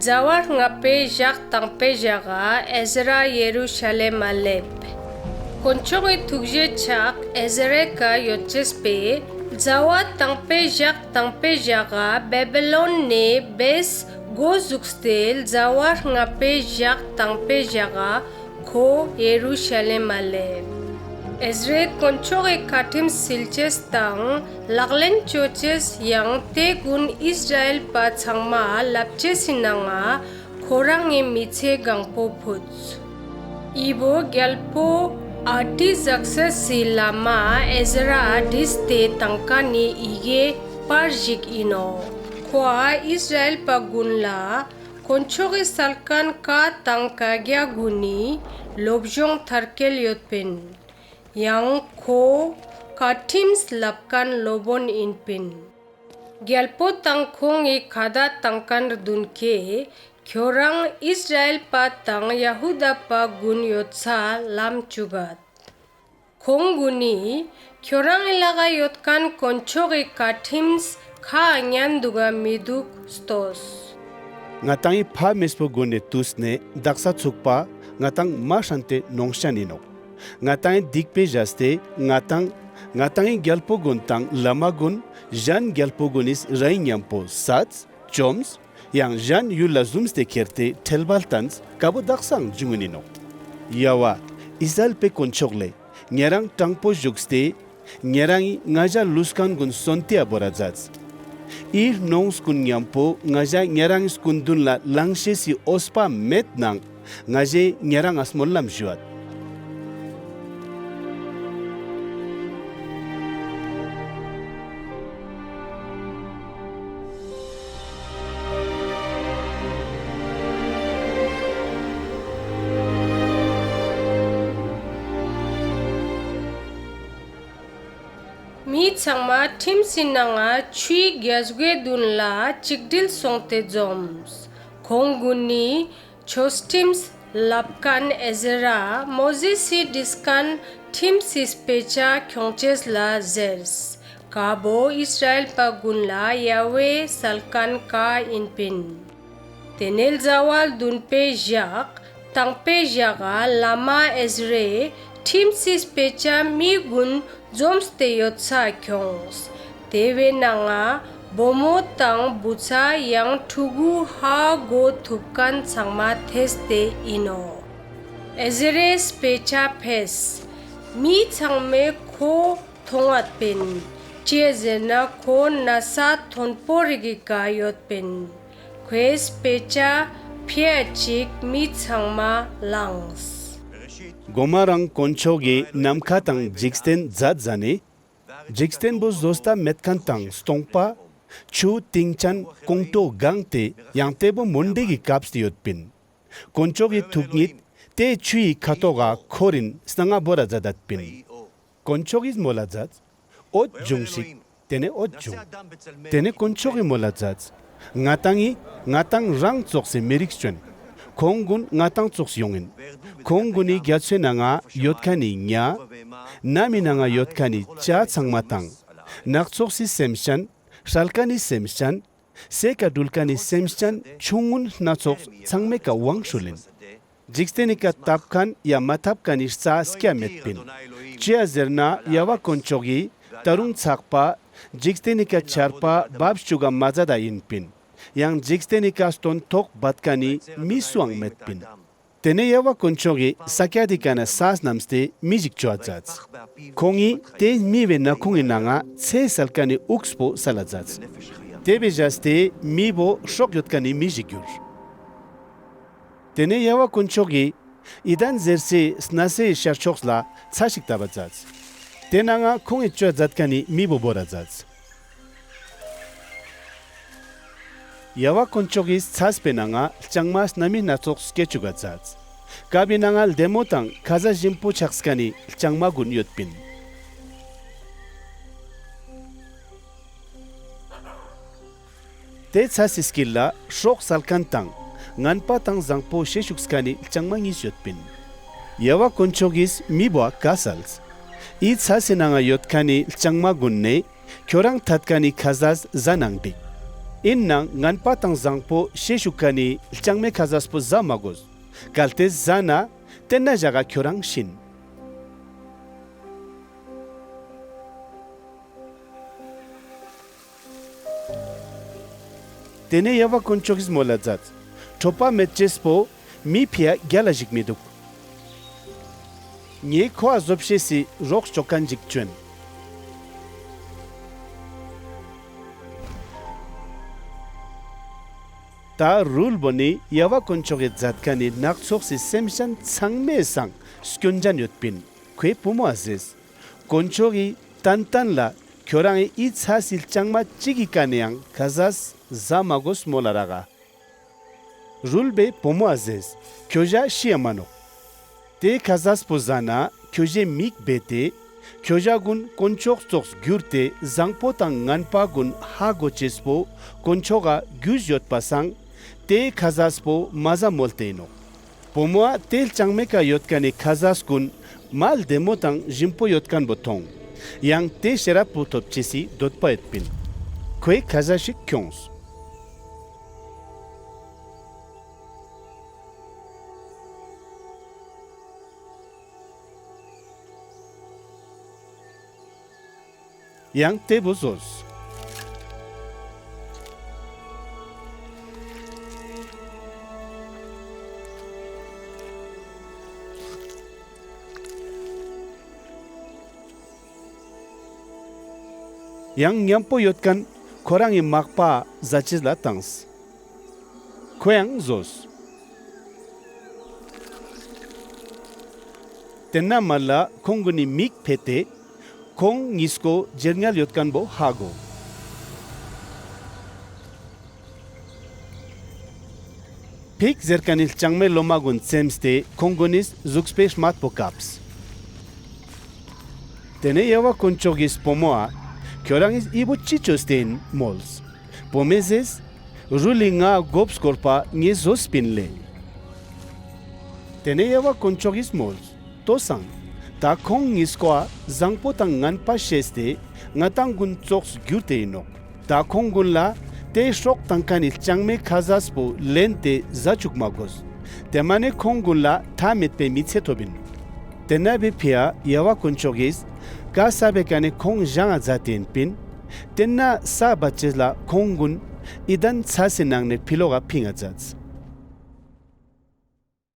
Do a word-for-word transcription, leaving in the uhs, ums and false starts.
ཟླ་བ་ལྔ་པའེ་ཞག་དང་པོའེ་ཞག་ག་ཨེཟ་ར་ཡེ་རུ་ཤ་ལེམ་མ་ལེབས། དཀོན་མཆོག་གི་ཐུགས་རྗེའི་ཆག་ཨེཟ་རའེ་ཀ་ཡོད་ཅེས་པོའེ་ཟླ་བ་དང་པོའེ་ཞག་དང་པོའེ་ཞག་ག་བེ་བི་ལོན་ནེ་བེས་གོ་ཟུགས་ཏེ་ཟླ་བ་ལྔ་པའེ་ཞག་དང་པོའེ་ཞག་ག་ཁོ་ཡེ་རུ་ཤ་ལེམ་མ་ལེབས། ཨེཟ་རའེ་དཀོན་མཆོག་གི་ཀའ་ཁྲིམས་སིལ་ཅེས་དང་ལག་ལེན་ཅོ་ཅེས་ཡང་ཏེ་གུན་ཨིས་ར་ཨེལ་པ་ཚང་མ་ལབ་ཅེས་སི་ནང་ང་ཁོ་རང་ངི་མི་ཚེ་གང་པོ་ཕུད། འི་བོ་གྱལ་པོ་ཨར་ཏི་ཟག་སེས་སི་ལ་མ་ཨེཟ་རའ་བྲིས་ཏེ་ཏང་ཁན་ནི་ཡི་གེ་པར་ཞིག་ཨིན་ནོག། ཁོའ་ཨིས་ར་ཨེལ་པ་གུན་ལ་དཀོན་མཆོག་གི་སལ་ཁན་ཀའ་དང་ཀའ་གྱ་གུན་ནི་ལོབ་ཇོང་ཐར་ཁྱེལ་ཡོད་པིན། ཡང་ཁོ་ཀའ་ཁྲིམས་ལབ་ཁན་ལོབ་པོན་ཨིན་པིན། གྱལ་པོ་དང་ཁོང་ངི་ཁ་ཏ་ཏང་ཁན་རྡུན་ཀེ་ཁྱོ་རང་ཨིས་ར་ཨེལ་པ་དང་ཡ་ཧུ་དཱ་པ་གུན་ཡོད་སའ་ལམ་ཅུག་གད། ཁོང་གུན་ནི་ཁྱོ་རང་ངི་ལག་ག་ཡོད་ཁན་དཀོན་མཆོག་གི་ཀའ་ཁྲིམས་ཁའ་ཉན་དུག་ག་མི་དུག་ལྟོས། ང་དང་ངི་ཕ་མེས་པོ་གུན་ནི་ཏུས་ནེ་དག་ས་ཚུག་པ་ང་དང་མ་ཧྲན་ཏེ་ནོངས་ཤན་ཨིན་ནོག། ང་དང་ངི་སྡིག་པའེ་ཞགས་ཏེ་ང་དང་ང་དང་ངི་གྱལ་པོ་གུན་དང་ལ་མ་གུན་ཞན་གྱལ་པོ་གུན་ནི་རའི་ཉམ་པོ་སད་ཅོམས། ཡང་ཞན་ཡུལ་ལ་ཟུམས་ཏེ་ཁྱེར་ཏེ་ཁྲེལ་བ་ལྟན་ཀ་བོ་དག་སའང་ཇུང་ངིན་ཨིན་ནོག། ཡ་ཝ་ཨིས་ར་ཨེལ་པའེ་དཀོན་མཆོག་ལེ་ཉེ་རང་དྲང་པོ་ཞུགས་ཏེ་ཉེ་རང་ངི་ང་ཞ་ལུས་ཁན་གུན་སོན་ཏེའ་བོར་ར་ཛདས། འི་ནོངས་གུན་ཉམ་པོ་ང་ཞ་ཉེ་རང་ངི་སྐུན་དུན་ལ་ལང་ཤེས་སི་འོས་པ་མེད་ནའང་ང་ཞའེ་ཉེ་རང་ང་སྨོན་ལམ་ཞུའད། མི་ཚང་མ་ཁྲིམས་སི་ནང་ང་ཆུའི་གྱལ་སྒོའེ་དུན་ལ་ཅིག་དྲིལ་སོང་སྟེ་ཛོམས། ཁོང་གུན་ནི་ཆོས་ཁྲིམས་ལབ་ཁན་ཨེཟ་རའ་མོ་ཟེས་སི་བྲིས་ཁན་ཁྲིམས་སི་སྤེ་ཆ་ཁྱོང་ཅེས་ལ་ཟེརས། ཀ་བོ་ཨིས་ར་ཨེལ་པ་གུན་ལ་ཡ་ཝེའི་སལ་ཁན་ཀའ་ཨིན་པིན། ཏེ་ནེ་ཟླ་བ་རྡུན་པའེ་ཞག་དང་པོའེ་ཞག་ག་ལ་མ་ཨེཟ་རའེ་ཁྲིམས་སི་སྤེ་ཆ་མི་གུན་ཛོམས་ཏེ་ཡོད་ས་ཁྱོངས། ཏེ་བོའེ་ནང་ང་བུ་མོ་དང་བུ་ཚ་ཡང་ཕྲུ་གུ་ཧ་གོ་ཐུབ་ཁན་ཚང་མ་ཐེས་ཏེ་ཨིན་ནོག། ཨེཟ་རའེ་སྤེ་ཆ་ཕེས། མི་ཚང་མའེ་ཁོ་ཐོང་ངད་པིན། ཅིའ་ཟེར་ན་ཁོ་ནས་ཐོན་པོ་རིག་གི་ཀ་ཡོད་པིན། ཁོའེ་སྤེ་ཆ་ཕིའ་ཅིག་མི་ཚང་མ་ལངས། གོ་མ་རང་དཀོན་མཆོག་གི་ནམ་ཁའ་དང་ཇིག་རྟེན་ཛད་ཟ་ནེ་ཇིག་རྟེན་བོ་ཟོ་ལྟ་མེད་ཁན་དང་སྟོང་པ་ཆུ་ཏིང་ཅན་ཀོང་ཀྲོ་གངས་ཏེ་ཡང་ཏེ་བོ་མོན་དེ་གི་ཀབས་ཏེ་ཡོད་པིན། དཀོན་མཆོག་གི་ཐུག་ཉིད་ཏེ་ཆུའི་ཁ་ཐོག་ག་ཁོར་རིན་སྣང་ང་བོར་ར་ཛད་དད་པིན། དཀོན་མཆོག་གི་མོལ་ལ་ཛདས། འོད་ཇུང་ཤིག། ཏེ་ནེ་འོད་ཇུང་། ཏེ་ནེ་དཀོན་མཆོག་གི་མོལ་ལ་ཛདས། ང་དང་ངི་ང་དང་རང་ཙོགས་སི་མི་རིགས་ཅོན། ཁོང་གུན་ང་དང་ཙོགས་ཡོང་ཨིན། ཁོང་གུན་ནི་གྱ་ཚོའེ་ནང་ང་ཡོད་ཁན་ནི་ཉ་ནམ་མི་ནང་ང་ཡོད་ཁན་ནི་ཅ་ཚང་མ་དང་ནགས་ཚོགས་སི་སེམས་ཅན་སྲལ་ཁན་ནི་སེམས་ཅན་སའེ་ཀ་དྲུལ་ཁན་ནི་སེམས་ཅན་ཆུང་ངུན་སྣ་ཚོགས་ཚང་མའེ་ཀ་ཝང་ཤུལ་ཨིན། ཇིག་རྟེན་ནི་ཀ་ཏབ་ཁན་ཡ་མ་ཏབ་ཁན་ནི་རྩ་སྐྱ་མེད་པིན། ཅིའ་ཟེར་ན་ཡ་ཝ་དཀོན་མཆོག་གི་ཏ་རུང་ཚག་པ་ཇིག་རྟེན་ནི་ཀ་ཆར་པ་བབས་ཅུག་ག་མ་ཛད་ད་ཨིན་པིན། ཡང་ཇིག་རྟེན་ནི་ཀ་སྟོན་ཐོག་བད་ཁན་ནི་མི་སུའང་མེད་པིན། ཏེ་ནེ་ཡ་ཝ་དཀོན་མཆོག་གི་ས་ཀྱད་དི་ཀ་ནེ་ས་སྣམས་ཏེ་མི་ཞིག་ཅོའ་ཛདས། ཁོང་ངི་ཏེ་མི་བོའེ་ནག་ཁུང་ངི་ནང་ང་ཚེ་སལ་ཁན་ནི་འུགས་པོ་སལ་ལ་ཛདས། ཏེ་བོའེ་ཞགས་ཏེ་མི་བོ་སྲོག་ཡོད་ཁན་ནི་མི་ཞིག་གྱུར། ཏེ་ནེ་ཡ་ཝ་དཀོན་མཆོག་གི་ཨི་དན་ཟེར་སའེ་ནས་སི་ཤར་ཕྱོགས་ལ་ཚས་ཤིག་ཏབ་བ་ཛདས། ཏེ་ནང་ང་ཁོང་ངི་ཅོའ་ཛད་ཁན་ནི་མི་བོ་བོར་ར་ཛདས། ཡ་ཝ་དཀོན་མཆོག་གི་ཚས་པོའེ་ནང་ང་ལྕང་མ་སྣ་མི་སྣ་ཚོགས་སྐྱེ་ཅུག་ག་ཛདས། ཀ་བོའེ་ནང་ང་ལྡེ་མོ་དང་ཁ་ཟས་ཞིམ་པོ་ཆགས་ཁན་ནི་ལྕང་མ་གུན་ཡོད་པིན། ཏེ་ཚས་སི་སྐྱིལ་ལ་སྲོག་སལ་ཁན་དང་ངན་པ་དང་ཟང་པོ་ཤེས་ཅུག་ཁན་ནི་ལྕང་མ་ཉིས་ཡོད་པིན། ཡ་ཝ་དཀོན་མཆོག་གི་མི་བོའ་ཀའ་སལས། འི་ཚས་སི་ནང་ང་ཡོད་ཁན་ནི་ལྕང་མ་གུན་ནེ་ཁྱོ་རང་ཐད་ཁན་ནི་ཁ་ཟས་ཟ་ནའང་གྲིག། ཨིན་ནའང་ངན་པ་དང་ཟང་པོ་ཤེས་ཅུག་ཁན་ནི་ལྕང་མའེ་ཁ་ཟས་པོ་ཟ་མ་གོས། གལ་ཏེ་ཟ་ན་ཏེན་ན་ཞག་ག་ཁྱོ་རང་ཤིན། ཏེ་ནེ་ཡ་ཝ་དཀོན་མཆོག་གི་མོལ་ལ་ཛདས། ཁྲོ་པ་མེད་ཅེས་པོ་མིའི་ཕིའ་གྱལ་ལ་ཞིག་མི་དུག། ངའེ་ཁོའ་ཟོབ་ཤེས་སི་རོགས་ཅོ་ཁན་ཞིག་ཅོ་ཨིན། ཏ་རུལ་བོ་ནི་ཡ་ཝ་དཀོན་མཆོག་གི་ཛད་ཁན་ནི་ནགས་ཚལ་སི་སེམས་ཅན་ཚང་མའེ་སང་སྐྱོན་ཅན་ཡོད་པིན། ཁོའེ་བུ་མོའ་ཟེརས། དཀོན་མཆོག་གི་ཏན་ཏན་ལ་ཁྱོ་རང་ངི་ཚས་སི་ལྕང་མ་ཅིག་གི་ཀ་ནེ་ཡང་ཁ་ཟས་ཟ་མ་གོས་མོལ་ལ་རག་ག། རུལ་བོའེ་བུ་མོའ་ཟེརས། ཁྱོ་ཞ་ཤིའ་མ་ནོག། ཏེ་ཁ་ཟས་པོ་ཟ་ན་ཁྱོ་ཞའེ་མིག་བེད་དེ་ཁྱོ་ཞ་གུན་དཀོན་མཆོག་ཙོགས་གྱུར་ཏེ་ཟང་པོ་དང་ངན་པ་གུན་ཧ་གོ་ཅེས་པོ་དཀོན་མཆོག་ག་གྱུས་ཡོད་པ་སང་ཏེ་ཁ་ཟས་པོ་མ་ཟ་མོལ་ཏེ་ཨིན་ནོག། བུ་མོའ་ཏེ་ལྕང་མའེ་ཀ་ཡོད་ཁན་ནི་ཁ་ཟས་གུན་མ་ལྡེ་མོ་དང་ཞིམ་པོ་ཡོད་ཁན་བོ་ཐོང་། ཡང་ཏེ་ཤེས་རབ་པོ་ཐོབ་ཅེས་སི་དོད་པ་ཡོད་པིན། ཁོའེ་ཁ་ཟས་ཤིག་ཁྱོངས། ཡང་ཏེ་བོ་ཟོས། ཡང་ཉམ་པོ་ཡོད་ཁན་ཁོ་རང་ངི་མག་པའ་ཟ་ཅེས་ལ་ཏངས། ཁོའང་ཟོས། ཏེན་ན་མལ་ལ་ཁོང་གུན་ནི་མིག་ཕེད་དེ་ཁོང་ཉིས་ཀོ་ཇེར་ཉལ་ཡོད་ཁན་བོ་ཧ་གོ། ཕིག་ཟེར་ཁན་ནི་ལྕང་མའེ་ལོ་མ་གུན་ཚེམས་ཏེ་ཁོང་གུན་ནི་ཟུགས་པོའེ་སྨད་པོ་ཀབས། ཏེ་ནེ་ཡ་ཝ་དཀོན་མཆོག་གི་བུ་མོའ་ཁྱོ་རང་ངི་འི་བོ་ཅི་ཅོས་ཏེ་ཨིན་མོལས། བུ་མོའེ་ཟེརས། རུལ་ལི་ངའ་གོབ་སྐོར་པ་ངའེ་ཟོས་པིན་ལེ། ཏེ་ནེ་ཡ་ཝ་དཀོན་མཆོག་གི་མོལས། ལྟོས་སང་ཏ་ཁོང་ཉིས་ཀོའ་ཟང་པོ་དང་ངན་པ་ཤེས་ཏེ་ང་དང་གུན་ཙོགས་གྱུར་ཏེ་ཨིན་ནོག། ཏ་ཁོང་གུན་ལ་ཏེ་སྲོག་ཏང་ཁན་ནི་ལྕང་མའེ་ཁ་ཟས་པོ་ལེན་ཏེ་ཟ་ཅུག་མ་གོས། ཏེ་མ་ནེ་ཁོང་གུན་ལ་ཐའ་མེད་པའེ་མི་ཚེ་ཐོབ་ཨིན། ཏེན་ན་བོའེ་ཕིའ་ཡ་ཝ་དཀོན་མཆོག་གི་ཀ་ས་བོའེ་ཀ་ནེ་ཁོང་ཞངས་ང་ཛད་དེ་ཨིན་པིན། ཏེན་ན་ས་བད་ཅེས་ལ་ཁོང་གུན་ཨེ་དན་ཚས་སི་ནང་ནེ་ཕི་ལོག་ག་ཕིང་ང་ཛདས།